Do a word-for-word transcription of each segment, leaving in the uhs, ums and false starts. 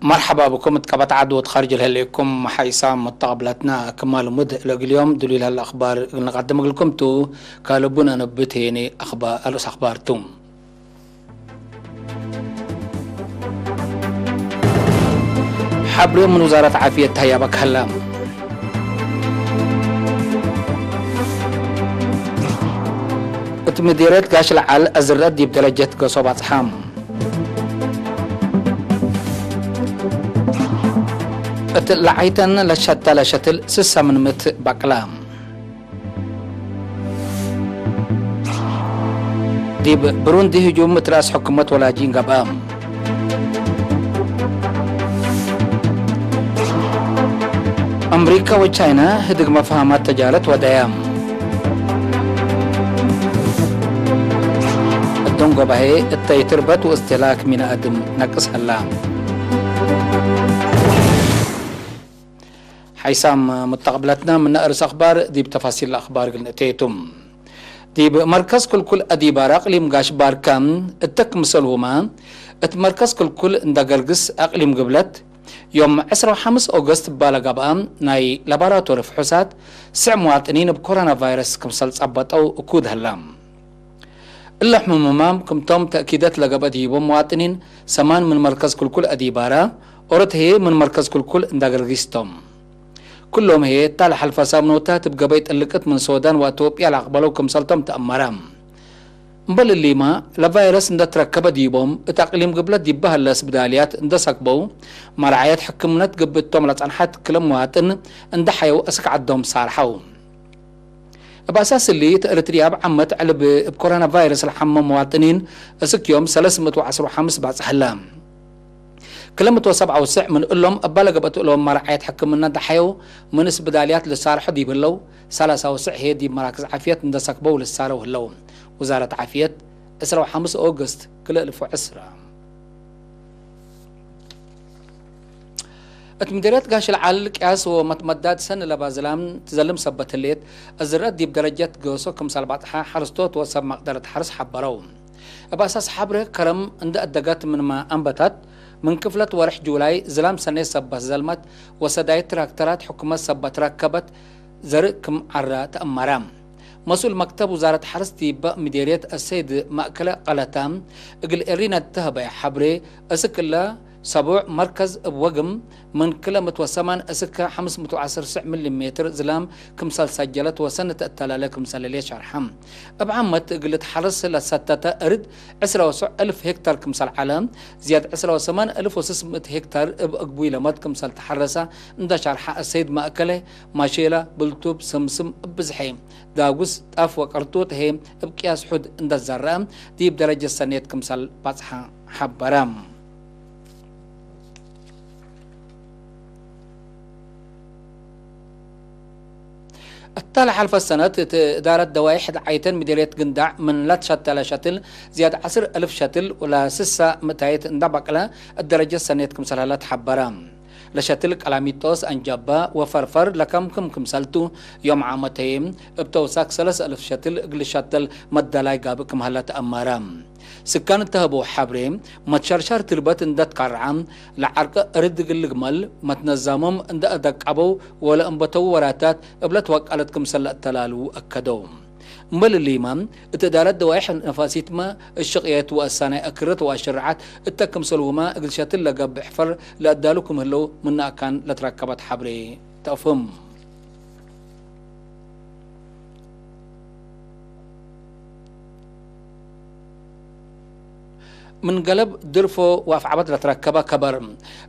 መርሐባ ብኩም እት ቀበት ዐድ ወትካርጅ ለህሌኩም ሓይሳም መተቀብለትና። ክማ ልሙድ ለእግል ዮም ድሉይ ለህለ አክባር እግል ንቀድም እግልኩም ቱ። ካልቡን አነብት ሄኒ አክባ-፣ አርእስ አክባር ቱ። ሐብሬ ምን ውዛረት ዓፍየት ተህያበክ ሀላ። እት ምዴርየት ጋሽ ለዓል አዝረአት ዲብ ደረጀት ገሶ ባጽሓ። እት ለዓይተን ለሸተ ለሸትል ስሰ ምን ምት በቅለ። ዲብ ብሩንዲ ህጁም እት ረአስ ሕኩመት ወላጂን ገብአ። አምሪካ ወቻይና ህድግ መፍሀማት ተጃረት ወደያ። እዶን ጎባሄ እተይ ትርበት ወእስትህላክ ሚነ አድም ነቅስ ሀላ። ሓይሳም ሙተቅብለትነ ምነ አርእስ አክባር ዲብ ተፋሲል አክባር እግል ንእቴ ቱ። ዲብ መርከዝ ክልኩል አዲባረ አቅሊም ጋሽ ባርከ እተ ክምሰልሁመ እት መርከዝ ክልኩል እንዳ ገርግስ አቅሊም ግብለት ዮም ዕስራ ወሐምስ ኦገስት እባ ለገብአ ናይ ላቦራቶሪ ፍሑሳት ስዕ መዋጥኒን እብ ኮሮና ቫይረስ ክምሰል ጸበጠው እኩድ ሀላ። እለ ሕሙማም ክምቶም ተእኪደት ለገብአ ዲቦም መዋጥኒን ሰማን ምን መርከዝ ክልኩል አዲባረ፣ ኦሮት ህዬ ምን መርከዝ ክልኩል እንዳ ገርጊስ ቶም። ክሎም ህዬ እታ ለሐልፈ ሳምኖታት እብ ገበይ ጥልቅት ምን ሶዳን ወአቶብያ ለአቅበለው ክምሰልቶም ተአመረ። እምበል እሊመ፣ ለቫይረስ እንደ ትረከበ ዲቦም እት አቅሊም ግብለት ዲበ ሀለ ስብዳልያት እንደ ሰክበው፣ መርዓየት ሕክምነት ገብእቶም ለጸንሐት ክለ መዋጥን እንደ ሐየው አስክ ዐዶም ሳርሐው። እብ አሳስ እሊ፣ እት ኤረትርያ እብ ዓመት ዕልብ እብ ኮሮና ቫይረስ ለሐመ መዋጥኒን እስክ ዮም ሰለስ ምእት ወዐስር ወሐምስ ባጽሕ ህለ። ክለ ምእት ወሰብዓ ወሰብዕ ምን እሎም እባ ለገብአት እሎም መርዓየት ሕክምና ደሐየው ምን ስብዳልያት ልሳርሖ ዲብ ህለው፣ ሰላሳ ወሰብዕ ህዬ ዲብ መራክዝ ዓፍየት እንደ ሰክበው ልሳረው ህለው። ውዛረት ዓፍየት፣ ዕስራ ወሐምስ ኦገስት ክልኤ እልፍ ወዕስራ። እት ምዴርየት ጋሽ ለዓል ቅያስ ወመትመዳድ ሰኒ ለባ ዝላም ትዘልም ሰበት ህሌት፣ እዝረአት ዲብ ደረጀት ገሶ ክምሰል ባጽሐ ሐርስቶት ወሰብ መቅደረት ሐርስ ሐበረው። እብ አሳስ ሐብሬ ከረም እንደ አደገት ምንመ አንበታት፣ ምን ክፍለት ወርሕ ጁላይ ዝላም ሰኔት ሰበት ዘልመት ወሰዳይት ትራክተራት ሕኩመት ሰበት ረከበት ዘርእ ክም ዐረ ተአመረ። መስኡል መክተብ ውዛረት ሐርስ ዲበ ምዴርየት አሰይድ ማእከለ ቀለታ እግል ኤሪና እተሀበየ ሐብሬ፣ እስክ እለ ሰቡዕ መርከዝ እብ ወግም ምን ክለ ምእት ወሰማን እስክ ሐምስ ምእት ወዐስር ስዕ ሚሊ ሜትር ዝላም ክምሰል ሰጀለት ወሰኒ ተአተላለ ክምሰል ህሌት ሸርሐ። እብ ዓመት እግል ልትሐርስ ለሰተተ እርድ ዕስራ ወሰዕ እልፍ ሄክታር ክምሰል ዐለ፣ ዝያድ ዕስራ ወሰማን እልፍ ወስስ ምእት ሄክታር እብ እግቡይ ለመድ ክምሰል ተሐረሰ እንደ ሸርሐ አሰይድ ማእከለ፣ ማሼላ፣ ብልቱብ፣ ስምስም እብ ብዝሐ፣ ዳጉስ፣ ጣፍ ወቀርጡጥ ህዬ እብ ቅያስ ሑድ እንደ ዘረአ ዲብ ደረጀት ሰኔት ክምሰል ባጽሐ ሐበረ። እተ ለሐልፈት ሰነት እት እዳረት ደዋይሕ ደዓይተን ምዴርየት ግንዳዕ ምን ለትሸተለ ሸትል ዝያድ ዐስር እልፍ ሸትል ወለስሰ ምእታይት እንደ በቅለ እት ደረጀት ሰኔት ክምሰል ሀለ ተሐበረ። ለሸትል ቀላሚጦስ፣ አንጃባ ወፈርፈር ለከምክም ክምሰልቱ፣ ዮም ዓመት ህዬ እብ ተውሳክ ሰለስ እልፍ ሸትል እግል ሸተል መደላይ ጋብእ ክም ሀለ ተአመረ። ስካን እተሀበው ሐብሬ፣ መትሸርሸር ትርበት እንደ ትካርዐ፣ ለዐርቀ እርድ እግል ልግመል፣ መትነዛሞም እንደ አደቀበው ወለአንበተው ወራታት እብ ለትወቀለት ክምሰል ለአተላልዉ አከደው። እምበል እሊመ፣ እት እዳረት ደዋይሕ ነፋሲትመ፣ እሽቅየት ወአሳናይ አክርት ወአሽርዓት እተ ክምሰልሁመ እግል ሸትል ለገብእ ሕፈር ለአዳሉ ክም ህለው ምነ አካን ለትረከበት ሐብሬ ተአፍህም። ምን ገለብ ድርፎ ወአፍዓበት ለትረከበ ከበር።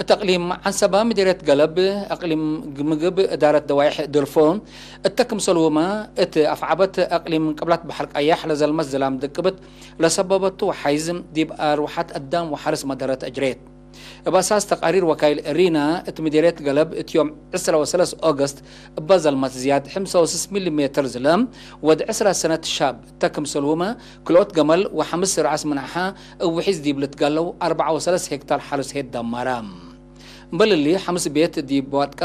እት አቅሊም ዐንሰበ ምዴርየት ገለብ፣ አቅሊም ምግብ እዳረት ደዋይሕ ድርፎ፣ እተ ክምሰልሁመ እት አፍዓበት አቅሊም ቅብለት በሐር ቀያሕ ለዘልመት ዝላም ድቅብት ለሰበበቱ ወሓይዝ ዲብ አርወሐት አዳም ወሐርስ መደረት አጅሬት። እብ አሳስ ተቃሪር ወካይል እሪና እት ምዴርየት ገለብ እት ዮም ዕስራ ወሰለስ ኦገስት እበ ዘልመት ዝያድ ሕምሰ ወስስ ሚሊ ሜትር ዝለም ወድ ዕስራ ሰነት ሻብ እተ ክምሰልሁመ ክልኦት ገመል ወሐምስ ረአስ ምናሐ እብ ውሒዝ ዲብ ልትጋለው አርበዓ ወሰለስ ሄክታር ሐርስ ሄድ ደመረ። እምበል እሊ፣ ሐምስ ቤት ዲብ ዋድቀ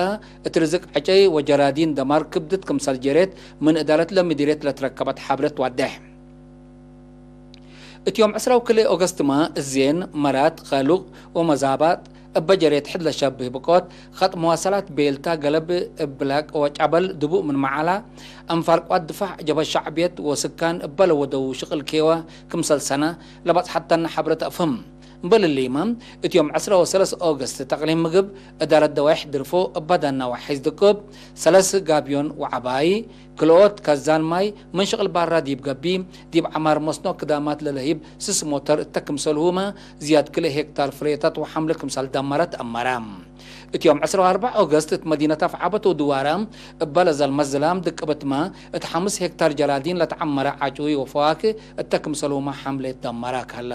እት ርዝቅ ዕጨይ ወጀራዲን ደማር ክብድት ክምሰል ጀሬት ምን እዳረት ለምዲርየት ለትረከበት ሐብሬ ትወዴሕ። እት ዮም ዕስራ ወክልኤ ኦገስትመ፣ እዜን፣ መራት፣ ከሉቅ ወመዛባጥ እበ ጀሬት ሕድ ለሸብህ ብቆት፣ ከጥ መዋሰላት ቤልታ ገለብ እብ ብላቅ ወጨበል ድቡእ ምን መዓላ፣ አንፋር ቅዋት ድፋዕ ጀብሀት ሸዕብየት ወስካን እበ ለወደው ሽቅል ኬወ ክምሰል ሰነ ለበጽሐተነ ሐብሬ ተአፍህም። እምበል እሊመ፣ እት ዮም ዕስራ ወሰለስ ኦገስት ተቅሊም ምግብ እዳረት ደዋይሕ ድርፎ እበ ደነ ወሐይዝ ድቁብ፣ ሰለስ ጋብዮን ወዐባይ፣ ክልኦት ከዛን ማይ ምን ሽቅል ባራ ዲብ ገብእ፣ ዲብ ዐማር መስኖ ክዳማት ለለህይብ ስስ ሞተር እተ ክምሰልሁመ፣ ዝያድ ክልኤ ሄክታር ፍሬታት ወሐምለ ክምሰል ደመረ ተአመረ። እት ዮም ዕስራ ወአርበዕ ኦገስት እት መዲነት አፍዓበት ወድዋረ እበ ለዘልመ ዝላም ድቅብትመ፣ እት ሐምስ ሄክታር ጀራዲን ለተዐመረ ዓጩይ ወፈዋክህ እተ ክምሰልሁመ ሐምሌ ደመረ ከለ።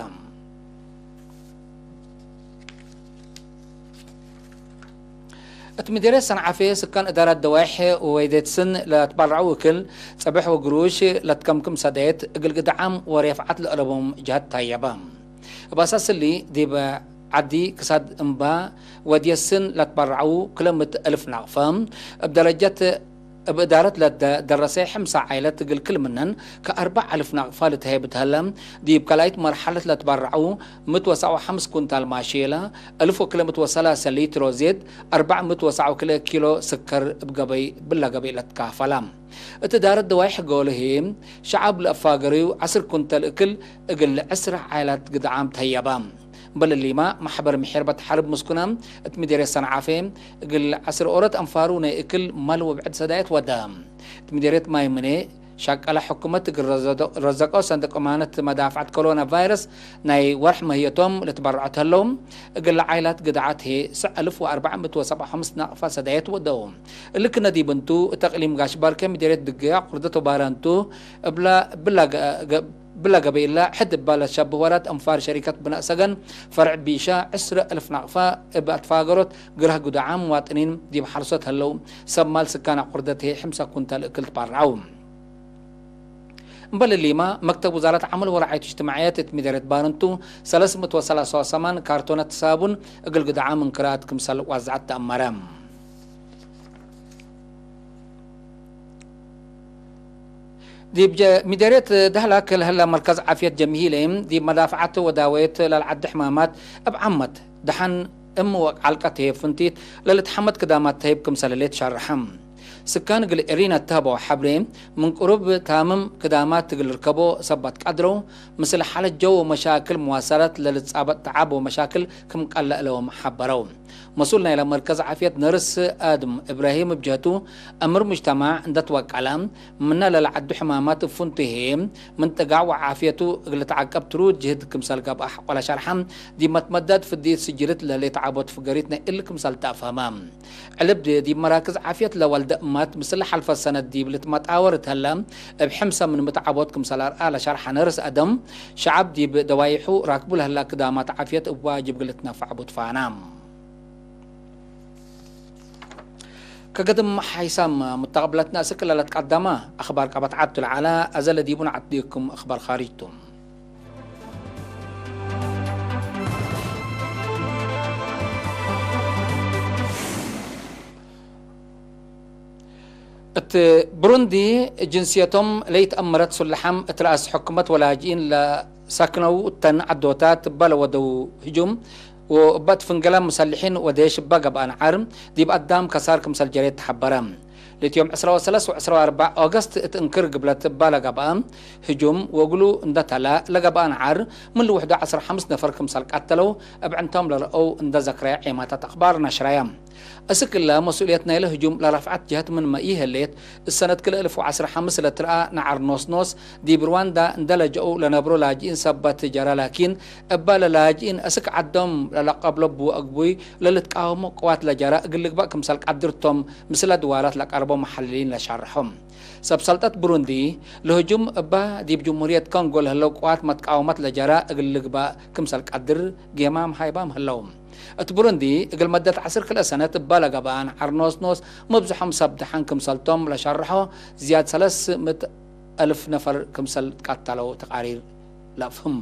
እት ምዴርየት ሰንዓፌ ስካን እዳረት ደዋይሕ ወወይዴት ስን ለትባረዐው እክል፣ ጸብሕ ወግሩሽ ለትከምክም ሰደየት፣ እግል ግድዓም ወሬፍዓት ለአለቦም ጀሀት ታየበ። እብ አሳስ እሊ፣ ዲብ ዐዲ ክሳድ እምባ ወድየት ስን ለትባረዐው ክለ ምእት እልፍ ናቅፈ፣ እብ ደረጀት እብ እዳረት ለደረሰ ሕምሳ ዓይለት እግል ክል ምነን ከአርበዕ አልፍ ናቅፋ ልትሀይብ ተሀለ። ዲብ ካልኣይት መርሐለት ለትባረዐው ምእት ወሰብዓ ወሐምስ ኩንታል ማሼለ፣ እልፍ ወክለ ምእት ወሰላሰ ሊትሮ ዜድ፣ አርበዕ ምእት ወሰብዓ ወክልኤ ኪሎ ስከር እብ ገበይ ብለ ገበይ ለትካፈላ። እት እዳረት ደዋይሕ ጎልሄ፣ ሸዐብ ለአፋገረዩ ዐስር ኩንታል እክል እግል ዕስረ ዓይላት ግድዓም ተሀየባ። እምበል እሊመ፣ መሕበር ምሕርበት ሐርብ ምስኩነ እት ምዴርየት ሰንዓፌ፣ እግል ዐስር ኦሮት አንፋሩ ናይ እክል መል ወብዕድ ሰዳየት ወደ። እት ምዴርየት ማይ ምኔ፣ ሻቀለ ሕኩመት እግል ረዘዶ-፣ ረዘቀው ሰንድቅ እማነት መዳፍዐት ኮሮና ቫይረስ ናይ ወርሕ መህየቶም ልትበረዖት ህለው። እግል ለዓይላት ግድዓት ህዬ ሰዕ አልፍ ወአርበዕ ምእት ወሰብዓ ወሐምስ ናቅፋ ሰዳየት ወደው። እሊ ክነ ዲብ እንቱ፣ እት አቅሊም ጋሽ ባርከ ምዴርየት ድግያ ቁርደት ወባራንቱ፣ እብላ፣ ብላ ገ-፣ ገ-፣ ብለ ገበይ እለ፣ ሕድ እባ ለሸብህ ወራት አንፋር ሸሪከት ብናእ ሰገን ፈርዕ ቢሻ ዕስረ አልፍ ናቅፋ እብ አትፋገሮት ግረህ ግዱዓም ሙዋጥኒን ዲብ ሐርሶት ህለው። ሰብ ማል ስካን አቁርደት ህዬ ሕምሳ ኩንታል እክል ትባረዐው። እምበል እሊመ፣ መክተብ ውዛረት ዐመል ወረዓየት እጅትማዕየት እት ምዴርየት ባረንቱ ሰለስ ምእት ወሰላሳ ወሰማን ካርቶነት ሳቡን እግል ግዱዓም እንክርአት ክምሰል ዋዝዐት ተአመረ። ዲብ ጀ-፣ ምዴርየት ደህላክ ለህለ መርከዝ ዓፍየት ጀምሂለ፣ ዲብ መዳፍዐት ወዳወየት ለልዐዲ ሕማማት እብ ዓመት ደሐን እም ወአልቀት ህዬ ፍንቲት ለልትሐመድ ክዳማት ተህይብ ክምሰል ህሌት ሸርሐ። ስካን እግል እሪን አተህበው ሐብሬ፣ ምን ቅሩብ ታምም ክዳማት እግል ልርከቦ ሰበት ቀድረው፣ ምስል ሓለት ጀው ወመሻክል መዋሰላት ለልትጻበጥ ተዓብ ወመሻክል ክም ቀለ እለዎም ሐበረው። መስኡል ናይለ መርከዝ ዓፍየት ነርስ አድም እብራሂም እብ ጀህቱ፣ አምር ሙጅተማዕ እንደ ትወቀለ፣ ምነ ለለዐዱ ሕማማት እብ ፍንቱ ህዬ፣ ምን ጥጋዕ ወዓፍየቱ እግል ልትዓቀብ ትሩድ ጅህድ ክምሰል ገብአ ሐቆለ ሸርሐ፣ ዲብ መትመዳድ ፍድይት ስጅርት ለሌት ዓቦት ፍገሪት ናይ እሊ ክምሰል ተአፍሀመ። ዕልብ ዲብ መራክዝ ዓፍየት ለወልደ እማት ምስል ሐልፈ ሰነት ዲብ ልትመጣወር እት ህለ፣ እብ ሕምሰ ምን ምትዓቦት ክምሰል አርአ ለሸርሐ ነርስ አደም፣ ሸዐብ ዲብ ደዋይሑ ራክቡ ለህላ ክዳማት ዓፍየት እብ ዋጅብ እግል ልትነፈዕ ቡ ትፋና። ከገድም ሓይሳም ሙተቅብለትነ እስክ ለለትቀደመ አክባር ቀበት ዐድ ቱ ለዐለ፣ አዘ ለዲቡ ነዐድኩም አክባር ካርጅ ቱ። እት ብሩንዲ፣ ጅንስየቶም ለኢተአመረት ሱልሓም እት ረአስ ሕኩመት ወላጅኢን ለሰክነው እተን ዐዶታት እበ ለወደው ህጁም፣ ወእበ እት ፍንገለ ሙሰልሒን ወዴሽ እበ ገብአ ነዓር፣ ዲብ አዳም ከሳር ክምሰል ጀሬት ተሐበረ። ለእት ዮም ዕስራ ወሰለስ ወዕስራ ወአርበዕ ኦገስት እት እንክር ግብለት እበ ለገብአ ህጁም ወእግሉ እንደ ተለ ለገብአ ነዓር፣ ምን ልውሕዱ ዐስር ሐምስ ነፈር ክምሰል ቀተለው እብ ዕንቶም ለረአው እንደ ዘክረየ ዔማታት አክባር ነሽረየ። እስክ እለ መስኡልየት ናይለ ህጁም ለረፍዐት ጀህት ምንመ ኢህሌት፣ እት ሰነት ክልኤ እልፍ ወዐስር ሐምስ ለትረአ ነዓር ኖስ ኖስ ዲብ ርዋንዳ እንደ ለጀአው ለነብሮ ላጅኢን ሰበት ጀረ፣ ላኪን እበ ለላጅኢን እስክ ዐዶም ለለቀብሎ ብወ አግቡይ ለልትቃወሞ ቅዋት ለጀረ እግል ልግበእ ክምሰል ቀድር ቶም ምስለ ድዋላት ለቀርቦ መሐልሊን ለሸርሖ። ሰብ ሰልጠት ብሩንዲ፣ ለህጁም እበ ዲብ ጅምሁርየት ኮንጎ ለህለው ቅዋት መትቃወመት ለጀረ እግል ልግበእ ክምሰል ቀድር ጌማም ሃይባም ህለው። እት ብሩንዲ፣ እግል መደት ዐስር ክልኤ ሰነት እበ ለገብአን ዐር ኖስ ኖስ፣ መብዝሖም ሰብ ደሐን ክምሰልቶም ለሸርሖ፣ ዝያድ ሰለስ ምእት አልፍ ነፈር ክምሰል ትቀተለው ተቃሪር ለአፍህም።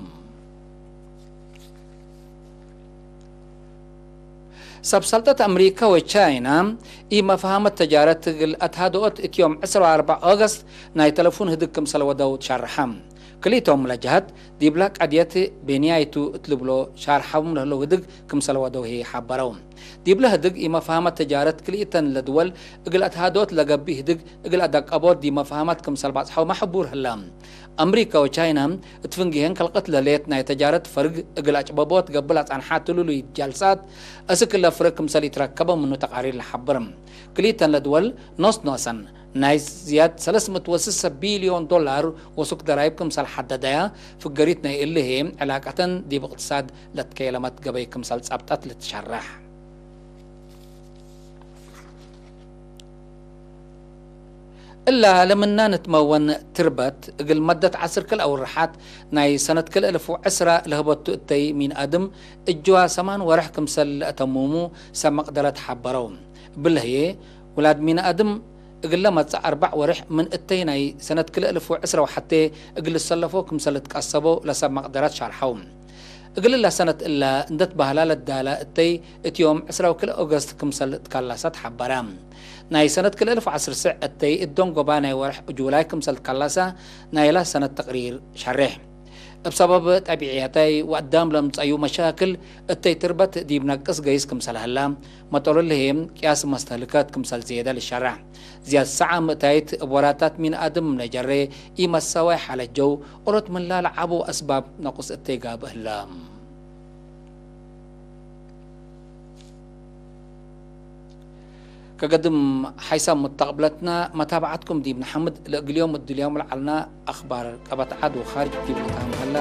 ሰብ ሰልጠት አምሪከ ወቻይና ኢመፍሀመት ተጃረት እግል አትሃደኦት እት ዮም ዕስራ ወአርበዕ ኦገስት ናይ ተለፉን ህድግ ክምሰል ወደው ትሸርሐ። ክልኢቶም ለጀሀት ዲብለ ቀድየት ቤንያይቱ እት ልብሎ ሻርሐዎም ለህለው ህድግ ክምሰል ወደው ህይ ሐበረው። ዲብለ ህድግ ኢመፍሀመት ተጃረት ክልኢተን ለድወል እግል አትሃደኦት ለገብእ ህድግ እግል አደቀቦት ዲብ መፍሀመት ክምሰል ባጽሐውመ ሕቡር ህለ። አምሪከ ወቻይና እት ፍንጌሄን ከልቀት ለሌት ናይ ተጃረት ፈርግ እግል አጭበቦት ገብእ ለጸንሐ ትሉሉይ ጃልሳት አስክ ለፍርቅ ክምሰል ኢትረከበ ምኑ ተቃሪር ለሐብር። ክልኢተን ለድወል ኖስ ኖሰን ናይ ዝያድ ሰለስ ምእት ወስሰ ቢልዮን ዶላር ወሱክ ደራይብ ክምሰል ሐደደያ፣ ፍገሪት ናይ እሊ ህዬ ዕላቀተን ዲብ እቅትሳድ ለትከየለመት ገበይ ክምሰል ጸብጠት ልትሸረሕ። እላ ለምና ንትመወን ትርበት፣ እግል መደት ዐስር ክልኤ ወርሓት ናይ ሰነት ክልኤ እልፍ ወዕስራ ለህበቱ እተይ ሚን አድም፣ እጅዋ ሰማን ወርሕ ክምሰል ለአተሙሙ ሰብ መቅደረት ሐበረው። እብለ ህዬ፣ ውላድ ሚን አድም እግለ መጽእ አርበዕ ወርሕ ምን እተይ ናይ ሰነት ክልኤ እልፍ ወዕስራ ወሐቴ እግል ልሰለፎ ክምሰል ልትቀሰቦ ለሰብ መቅደረት ሻርሐው። እግል እለ ሰነት እለ እንደ ትበህላ ለዳለ እተይ እት ዮም ዕስራ ወክልኤ ኦገስት ክምሰል ትካላሰት ሐበረ። ናይ ሰነት ክልኤ እልፍ ወዐስር ስዕ እተይ እት ደንጎባ ናይ ወርሕ ጁላይ ክምሰል ትካላሰ ናይላ ሰነት ተቅሪር ሸሬሕ። እብ ሰበብ ጠቢዕያታይ ወአዳም ለምጸዩ መሻክል እተይ ትርበት ዲብ ነቅስ ገይስ ክምሰል ሀላ፣ መጠሉ ለህዬ ቅያስ መስተህልከት ክምሰል ዝየደ ልሸረሕ። ዝያድ ሰዓ ምእታይት እብ ወራታት ሚን አድም ለጀሬ ኢመሰዋይ ሐለጀው ኦሮት ምንላ ለዐቡ አስባብ ነቁስ እተይ ጋብእ ህለ። ከገድም ሓይሳም ሙተቅብለትና መታብዐትኩም ዲብ ነሐምድ፣ ለእግል ዮም እድልዮም ለዐልና አክባር ቀበት ዐድ ወካርጅ ዲብ ልታም ሀላ።